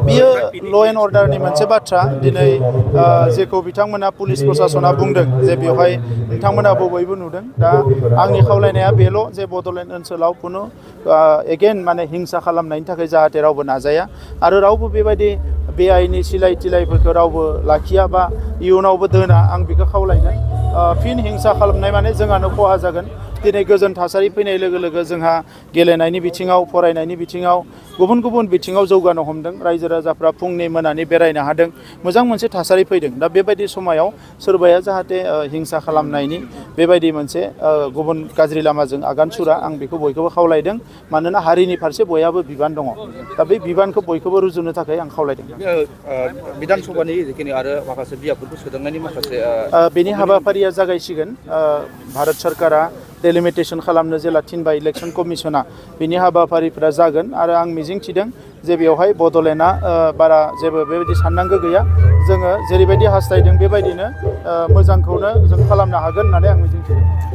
बियो ल' एन्ड अर्डारनि मोनसे बाथ्रा दिनै जेखौ बिथांमोना पुलिस प्रशासना बुंदों जे बेवहाय नोंथांमोनाबो बयबो नुदों दा आंनि खावलायनाया बेल' जे बड'लेण्ड ओनसोलाव खुनु एगेन माने हिंसा खालामनायनि थाखाय जाहाथे रावबो नाजाया आरो रावबो बेबायदि बेआइनि सिलाय तिलायफोरखौ रावबो लाखिया बा इयुनावबो दोना आं बेखौ खावलायगोन फिन हिंसा खालामनाय माने जोंहानो खहा जागोन दिनै गोजोन थासारि फैनाय लोगो लोगो जोंहा गेलेनायनि बिथिङाव फरायनायनि बिथिङाव गुबुन गुबुन बिथिङाव जौगानो हमदों रायजो राजाफ्रा फुंनि मोनानि बेरायनो हादों मोजां मोनसे थासारि फैदों दा बेबायदि समायाव सोरबाया जाहाथे हिंसा खालामनायनि बेबायदि मोनसे गुबुन गाज्रि लामाजों आगान सुरा आं बेखौ बयखौबो खावलायदों मानोना हारिनि फारसे बयहाबो बिबान दङ दा बे बिबानखौ बयखौबो रुजुनो थाखाय आं खावलायदों बिधान सभानि जिखिनि आरो माखासे बियाबफोरखौ सोदांनायनि माखासे बेनि हाबाफारिया जागायसिगोन भारत सरकारा डेलिमिटेसन खालामनो जेला थिनबाय इलेक्सन कमिसना बिनि हाबाफारिफोरा जागोन आरो आं मिजिंथिदों जे बेवहाय बड'लेण्डआ बारा जेबो बेबायदि साननांगौ गैया जोङो जेरैबायदि हास्थायदों बेबायदिनो मोजांखौनो जों खालामनो हागोन होननानै आं मिजिंथिदों